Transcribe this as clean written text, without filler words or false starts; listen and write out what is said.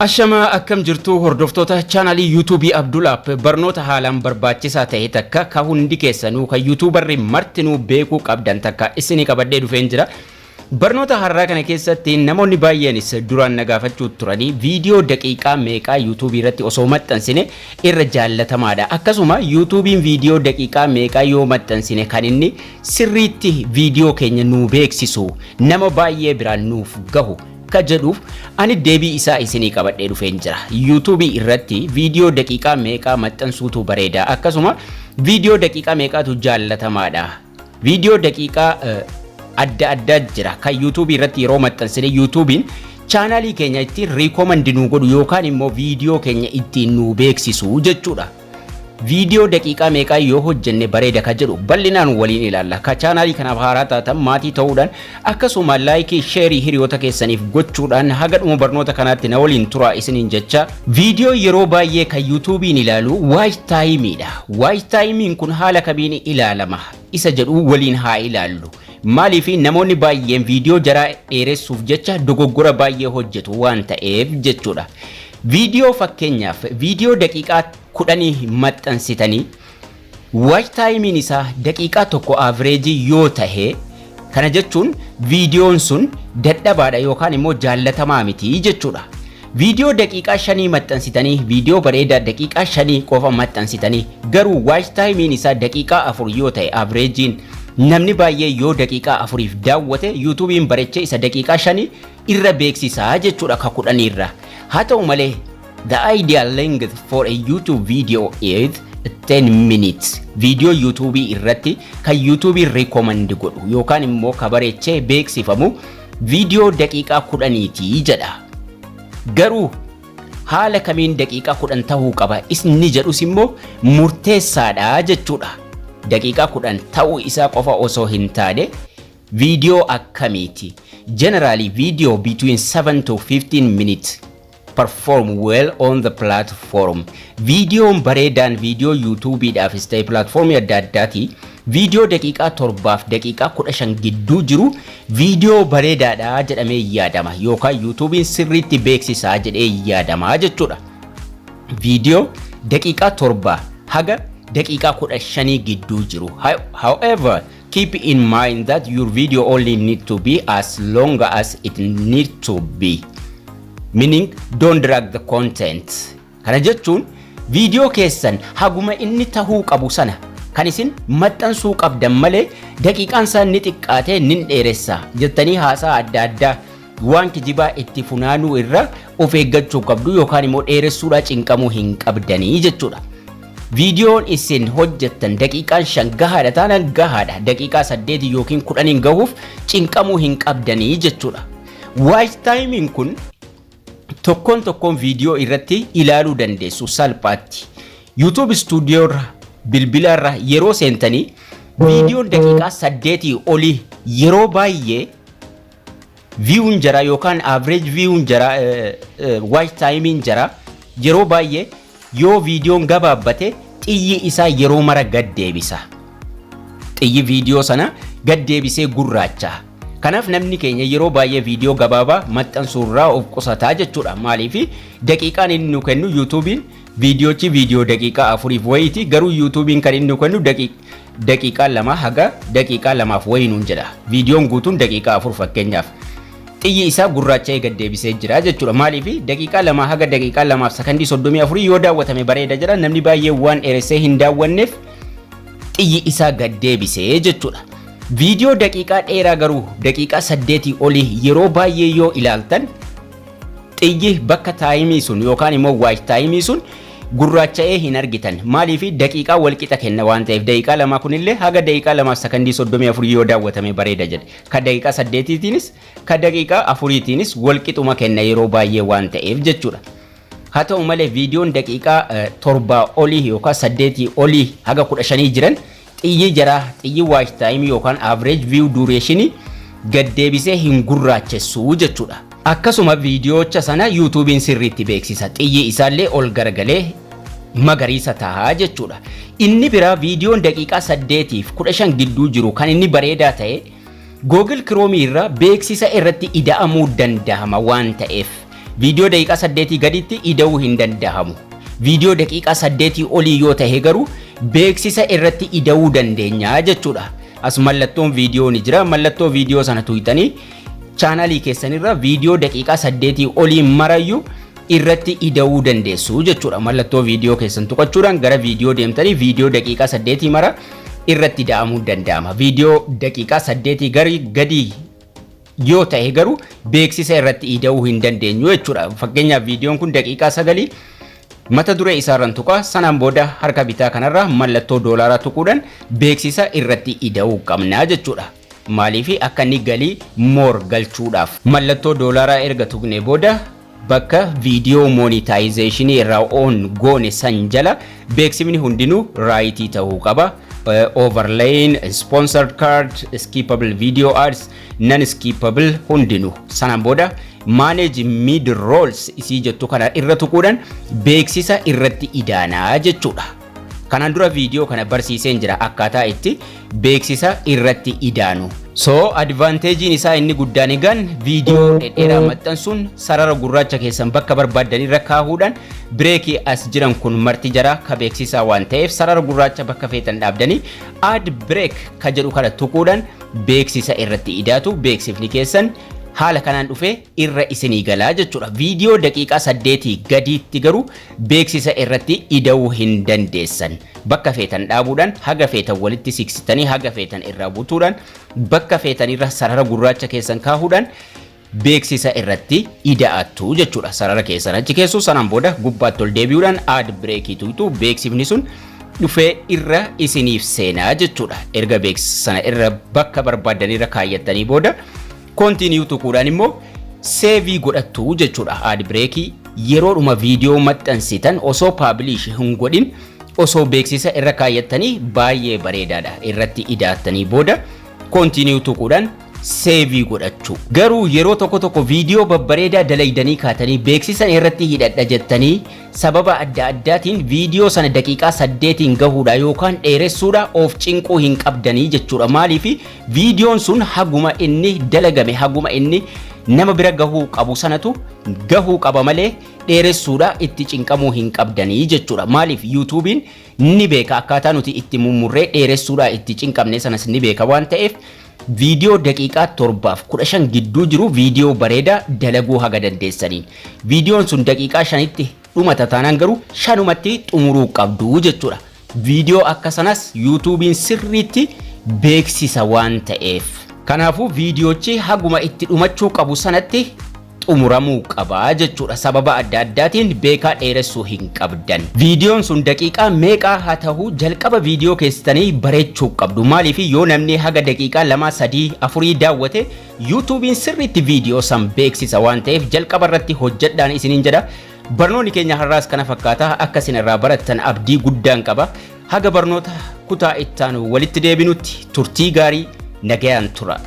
Ashamaa, akkam jirtu hordoftoota chaanalii YouTubeii Abdul App? Barnoota haalaan barbaachisaa ta'e takka ka hundi keessanuu kan YouTuberri martinuu beekuu qabdan takka isinii qabadhee dhufeen jira. Barnoota har'aa kana keessatti namoonni baay'eenis duraan na gaafachuu turanii, viidiyoo daqiiqaa meeqaa YouTubeii irratti osoo maxxansine irra jaallatamaadha? Akkasuma YouTubeiin viidiyoo daqiiqaa meeqaa yoo maxxansine kan inni sirriitti viidiyoo keenya nuu beeksisu, nama baay'ee biraan nuuf gahu ka jedhuuf ani deebii isaa isinii qabadhee dhufeen jira. YouTubeii irratti viidiyoo daqiiqaa meeqaa maxxansuutu bareeda? Akkasuma viidiyoo daqiiqaa meeqaatu jaallatamaadha? Viidiyoo daqiiqaa adda addaa jira kan YouTubeii irratti yeroo maxxansine YouTubeiin chaanaalii keenya ittiin recommend nuu godhu yookaan immoo viidiyoo keenya ittiin nuu beeksisu jechuudha. Viidiyoo daqiiqaa meeqaa yoo hojjenne bareeda ka jedhu bal'inaan waliin ilaalla. Ka chaanaalii kanaaf haaraa taatan maatii ta'uudhaan, akkasuma likeii, shareii hiriyoota keessaniif gochuudhaan haga dhuma barnoota kanaatti na waliin turaa isiniin jecha. Viidiyoo yeroo baay'ee kan YouTubeiin ilaalu watch timeiidha. Watch timeiin kun haala kamiin ilaalama isa jedhu waliin haa ilaallu. Maaliif? Namoonni baay'een viidiyoo jaraa dheeressuuf jecha dogoggora baay'ee hojjetu waan ta'eef jechuudha. Viidiyoo, fakkeenyaaf, viidiyoo daqiiqaa 10 maxxansitanii watch timeiin isaa daqiiqaa 1 averageii yoo tahe, kana jechuun viidiyoon sun dadhabaadha yookaan immoo jaallatamaa miti jechuudha. Viidiyoo daqiiqaa 5 maxxansitanii, viidiyoo bareedaa daqiiqaa 5 qofa maxxansitanii, garuu watch timeiin isaa daqiiqaa 4 yoo ta'e, averageiin namni baay'ee yoo daqiiqaa 4f daawwate, YouTubeiin barechee isa daqiiqaa 5 irra beeksisaa jechuudha ka 10rra. Haa ta'u malee, the ideal length for a YouTube video is 10 minutes. Viidiyoo YouTubeii irratti kan YouTubeii recommend godhu yookaan immoo ka bareechee beeksifamu viidiyoo daqiiqaa 10ti jedha. Garuu haala kamiin daqiiqaa 10 ta'uu qaba inni jedhus immoo murteessaadha jechuudha. Daqiiqaa 10 ta'uu isaa qofa osoo hin taane, viidiyoo akkamiiti? Generally, video between 7 to 15 minutes perform well on the platform. Viidiyoon bareedaan viidiyoo YouTubeiidhaafis ta'e platformii adda addaati. Viidiyoo daqiiqaa 7f daqiiqaa 15 gidduu jiru viidiyoo bareedaadha jedhamee yaadama yookaan YouTubeiin sirriitti beeksisaa jedhee yaadama jechuudha. Viidiyoo daqiiqaa 7 haga daqiiqaa 15 gidduu jiru. However, keep in mind that your video only need to be as long as it need to be. Meaning, don't drag the content. Kana jechuun viidiyoo keessan haguma inni tahuu qabu sana kan isin maxxansuu qabdan malee, daqiiqaan isaa ni xiqqaatee nin dheeressa jettanii haasaa adda addaa waan kijibaa itti funaanuu irra of eeggachuu qabdu yookaan immoo dheeressuudhaa cinqamuu hin qabdanii jechuudha. Viidiyoon isin hojjettan daqiiqaan 5 gahaadha taanaan gahaadha. Daqiiqaa 8 yookiin 10n gahuuf cinqamuu hin qabdanii jechuudha. Watch timeiin kun tokkoon tokkoon viidiyoo irratti ilaaluu dandeessu salphaatti. YouTube Studio irra, bilbila irra yeroo seentanii, viidiyoon daqiiqaa 8 olii yeroo baay'ee viewun jara yookaan average viewun jara, watch timeiin jara yeroo baay'ee yoo viidiyoon gabaabbate xiyyi isaa yeroo mara gad deebisa. Xiyyi viidiyoo sana gad deebisee gurraacha. Kanaaf namni keenya yeroo baay'ee viidiyoo gabaabaa maxxansuurraa of qusataa jechuudha. Maaliif? Daqiiqaan inni nu kennu YouTubeiin viidiyoochi viidiyoo daqiiqaa 4f wayiiti, garuu YouTubeiin kan inni nu kennu daqiiqaa 2 haga daqiiqaa 2f wayii nuun jedha. Viidiyoon guutuun daqiiqaa 4 fakkeenyaaf. Xiyyi isaa gurraacha'ee gad deebisee jira jechuudha. Maaliif? Daqiiqaa 2 haga daqiiqaa 2f sakandii 34 yoo daawwatame bareeda jedha. Namni baay'ee waan dheeressee hin daawwanneef xiyyi isaa gad deebisee jechuudha. Viidiyoo daqiiqaa dheeraa garuu daqiiqaa 8 olii yeroo baay'ee yoo ilaaltan, xiyyi bakka timeii sun yookaan immoo watch timeii sun gurraacha'ee hin argitan. Maaliif? Daqiiqaa walqixa kenna waan ta'eef, daqiiqaa 2 kunillee haga daqiiqaa 2f sakandii 34 yoo daawwatame bareeda jedhe. Ka daqiiqaa 8tiinis ka daqiiqaa 4tiinis walqixuma kenna yeroo baay'ee waan ta'eef jechuudha. Haa ta'u malee, viidiyoon daqiiqaa 7 olii yookaan 8 olii haga 15 jiran, xiyyi jaraa, xiyyi watch timeii yookaan average view duration gad deebisee hin gurraachessu jechuudha. Akkasuma viidiyoocha sana YouTubeiin sirriitti beeksisa. Xiyyi isaallee ol garagalee magariisa ta'a jechuudha. Inni biraa, viidiyoon daqiiqaa 8f 15 gidduu jiru kan inni bareedaa ta'e Google Chrome irra beeksisa irratti ida'amuu danda'ama waan ta'eef. Viidiyoo daqiiqaa 8 gaditti ida'uu hin danda'amu. Viidiyoo daqiiqaa 8 olii yoo ta'e garuu beeksisa irratti ida'uu dandeenya jechuudha. As mallattoon viidiyoo ni jira. Mallattoo viidiyoo sana tuqxanii chaanalii keessanirra viidiyoo daqiiqaa 8 olii marayyuu irratti ida'uu dandeessu jechuudha. Mallattoo viidiyoo keessan tuqachuudhaan gara viidiyoo deemtanii viidiyoo daqiiqaa 8 mara irratti ida'amuu danda'ama. Viidiyoo daqiiqaa 8 gadi yoo ta'e garuu beeksisa irratti ida'uu hin dandeenyu jechuudha. Fakkeenyaaf, viidiyoon kun daqiiqaa 9, mata duree isaarran tuqa. Sanaan booda harka bitaa kanarra mallattoo doolaaraa tuquudhaan beeksisa irratti ida'uu qabna jechuudha. Maaliif? Akka inni galii more galchuudhaaf. Mallattoo doolaaraa erga tuqne booda bakka viidiyoo monetization irraa on goone san jala beeksifni hundinuu right ta'uu qaba. Overlaying, sponsored card, skippable video ads, non skippable hundinuu. Sanaan booda manage mid rolls isii jettu kana irra tuquudhaan beeksisa irratti idaanaa jechuudha. Kanaan dura viidiyoo kana barsiiseen jira, akkaataa itti beeksisa irratti idaanu. So advantageiin isaa inni guddaan egaan viidiyoo dhedheeraa maxxansuun sarara gurraacha keessan bakka barbaaddan irra kaahuudhaan, break as jiran kun marti jara ka beeksisaa waan ta'eef, sarara gurraacha bakka feetan dhaabdanii add break ka jedhu kana tuquudhaan beeksisa irratti idaatu. Beeksifni keessan haala kanaan dhufee irra isinii galaa jechuudha. Viidiyoo daqiiqaa 8 gadiitti garuu beeksisa irratti ida'uu hin dandeessan. Bakka feetan dhaabuudhaan, haga feetan walitti siqsitanii, haga feetan irraa butuudhaan, bakka feetan irra sarara gurraacha keessan kaahuudhaan beeksisa irratti ida'attu jechuudha. Sarara keessan achi keessu, sanaan booda gubbaatti ol deebi'uudhaan add break tuqxu, beeksifni sun dhufee irra isiniif seenaa jechuudha. Erga beeksisa sana irra bakka barbaaddan irra kaayyattanii booda continue tuquudhaan immoo save godhattu jechuudha. Ad break yeroodhuma viidiyoo maxxansitan osoo publish hin godhin osoo beeksisa irra kaayyattanii baay'ee bareedaadha. Irratti idaattanii booda continue tuquudhaan save godhachuu. Garuu yeroo tokko tokko viidiyoo babbareedaa dalaydanii kaatanii beeksisa irratti hidhadha jettanii sababa adda addaatiin viidiyoo sana daqiiqaa 8n gahuudha yookaan dheeressuudha of cinquu hin qabdanii jechuudha. Maaliif? Viidiyoon sun haguma inni dalagame, haguma inni nama bira gahuu qabu sanatu gahuu qaba malee dheeressuudha itti cinqamuu hin qabdanii jechuudha. Maaliif? YouTubeiin ni beeka, akkaataa nuti itti mummurree dheeressuudha itti cinqamne sanas ni beeka waan ta'eef, viidiyoo daqiiqaa 7f 15 gidduu jiru viidiyoo bareedaa dalaguu haga dandeessaniin. Viidiyoon sun daqiiqaa 5tti dhumata taanaan garuu 5matti xumuruu qabdu jechuudha. Viidiyoo akka sanas YouTubeiin sirriitti beeksisa waan ta'eef. Kanaafuu viidiyoochi haguma itti dhumachuu qabu sanatti xumuramuu qabaa jechuudha. Sababa adda addaatiin beekaa dheeressuu hin qabdan. Viidiyoon sun daqiiqaa meeqaa haa ta'u, jalqaba viidiyoo keessanii bareechuu qabdu. Maaliif? Yoo namni haga daqiiqaa 2, 3, 4 daawwate YouTubeiin sirriitti viidiyoo san beeksisa waan ta'eef jalqaba irratti hojjedhaan isiniin jedha. Barnoonni keenya har'aas kana fakkaata. Akka isin irraa barattan abdii guddaan qaba. Haga barnoota kutaa ittaanu walitti deebinutti turtii gaarii, nagayaan tura.